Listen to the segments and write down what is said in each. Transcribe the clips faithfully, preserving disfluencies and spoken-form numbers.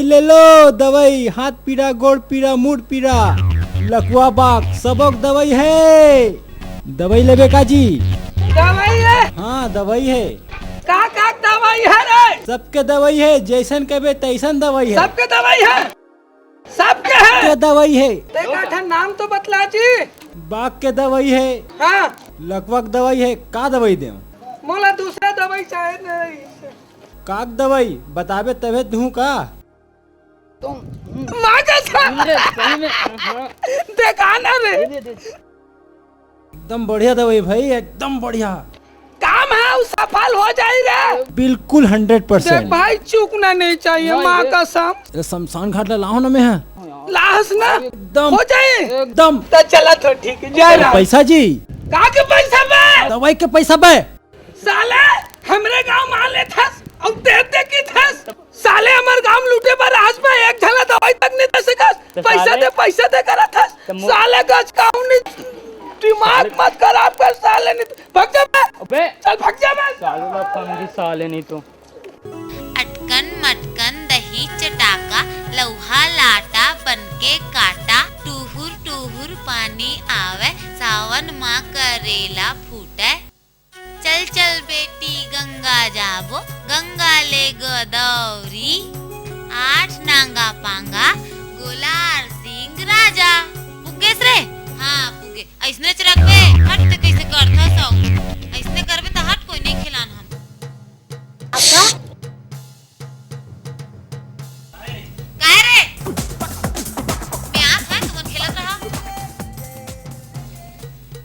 ले लो दवाई, हाथ पीरा, गोड़ पीरा, मुड़ पीरा, लकवा बाक, सबक दवाई हे। दवाई लेबे का जी? दवाई हे? हाँ, दवाई हे। का का दवाई हे रे? सबके दवाई हे, जैसन कबे तैसन दवाई हे। सबके दवाई हे? सबके हे? के दवाई हे? ते का ठन नाम तो बतला जी। बाक के दवाई हे। हाँ। लकवा के दवाई हे, का दवाई देव? मोला दूसरा दवाई चाहे नहीं। काक दवाई बताबे तभे दूं का? माँ कसम। सही में, सही में, हाँ। देखा ना रे। दे, दे, दे। एकदम बढ़िया दवाई भाई, एकदम बढ़िया। काम हे, उ सफल हो जाई रे। बिल्कुल हंड्रेड परसेंट। देख भाई, चूकना नहीं चाहिए, माँ कसम। अरे शमशान घाट ला लाओ ना मैं, हाँ। लाहस ना। एकदम। हो जाई। एकदम। तो चला तो ठीक हे, जय राम। पैसा जी? का के पैसा बे? दवाई के पैसा बे? साले, हमरे गांव में आ लेथस अउ दे दे की थस। साले, हमर गांव लूटे बर आज में एक झला दवाई तक नहीं दे सकस। तो पैसा साले दे, पैसा दे करत हस। तो मो- साले, गच काहू नहीं, दिमाग मत खराब कर साले, नहीं तो भग जा बे। अबे। चल भग जा बे। साले ला फंगी साले नहीं तो। अटकन मटकन दही चटाका, लौहा लाटा बनके काटा, टूहुर टूहुर पानी आवे, सावन मा करेला फूटे। चल चल बेटी गंगा जाबो, गंगा ले गोदावरी, आठ नांगा पांगा, गोलार सिंह राजा। पुगेस रे? हाँ, पुगे। अइसने च रखबे, हट ते कइसे करथस अउ। अइसने करबे त हट कोई नहीं खेलान हम। काय रे? मैं आत हन, तुमन खेलत रहा।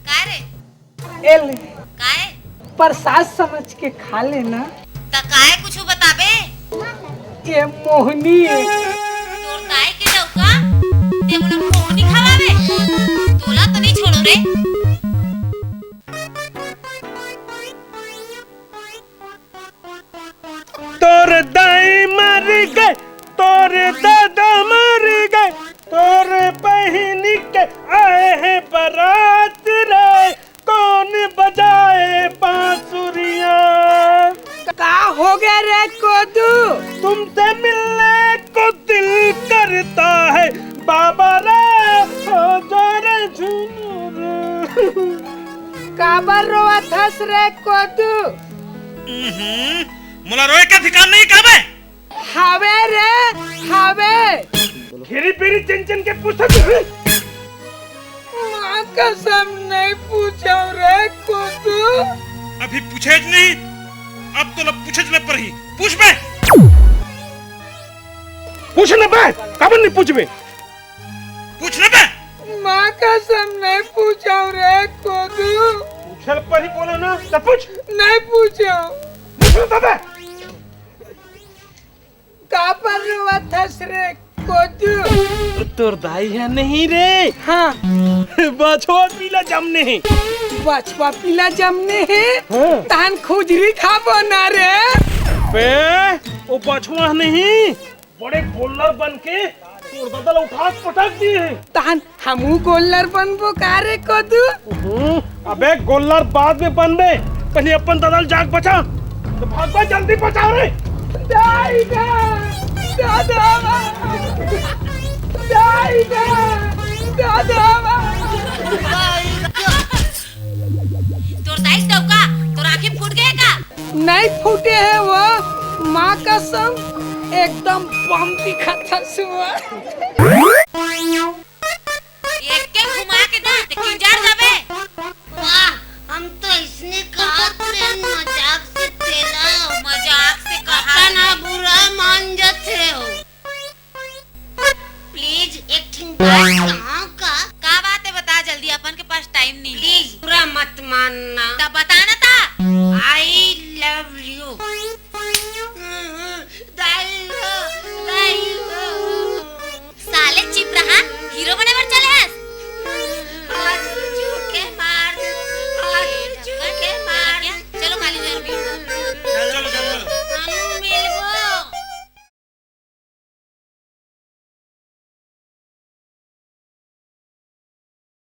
काय रे? ए ले, काय? प्रसाद समझ के खा लेना। त काय कुछु बताबे? ये मोहनी हे। तोर दाई के डउका, ते मोला मोहनी खवाबे? तोला तो नहीं छोड़ो रे। तोर दाई मर गए, तोर दादा मर गए, तोर बहिनी के आए हैं बारात रे, कौन बजाए बांसुरिया? का हो गया रे कोदू? तुमसे मिलने को दिल करता है बाबा रे, हो जा रे झूमर। काबर रोवत हस रे कोदू? हम्म, मोला रोए के अधिकार नहीं कहबे? हावे रे, हावे। घेरी बेरी चिन चिन के पूछत हस। माँ कसम नहीं पूछव रे कोदू। अभी पूछेच नहीं, अब तोला पूछेच ले परही। पूछबे? पूछ ना बे, काबर नहीं पूछबे? पूछ ना बे। माँ कसम नहीं पूछव रे कोदू। पूछे ल परही बोले ना, त पूछ। नहीं पूछव। पूछ ना बे। काबर रोवत हस रे कोदू? तोर दाई हे नहीं रे। हाँ। बछवा पिला जमने हे। बछवा पिला जमने हे? हाँ। तहन खुजरी खाबो ना रे। बे, ओ बछवा नहीं, बड़े गोल्लर बन के तोर दादा ला उठा के पटक दिए हे। तहन हमू गोल्लर बनबो का रे कोदू? हम्म, अबे गोल्लर बाद में बनबे, पहले अपन दादा ल जाके बचा। तो भाग बे, जल्दी बचाओ रे। दाई गा, दादा, दाई गा, दादा। तोर दाई के डउका, तोर आँखी फूट गए का? नहीं फूटे हे वो, माँ कसम, एकदम बम दिखत हस वो। एके घुमा के दा, ते किंजर जाबे। वाह, हम तो इसने कहत रहे मजाक से तेला। मजाक से कहा अपन ना बुरा मान जाते हो। प्लीज, एक ठिन बात कहाँ का? का बात हे, बता जल्दी, अपन के पास टाइम नहीं। प्लीज, बुरा मत मानना। तब बता ना।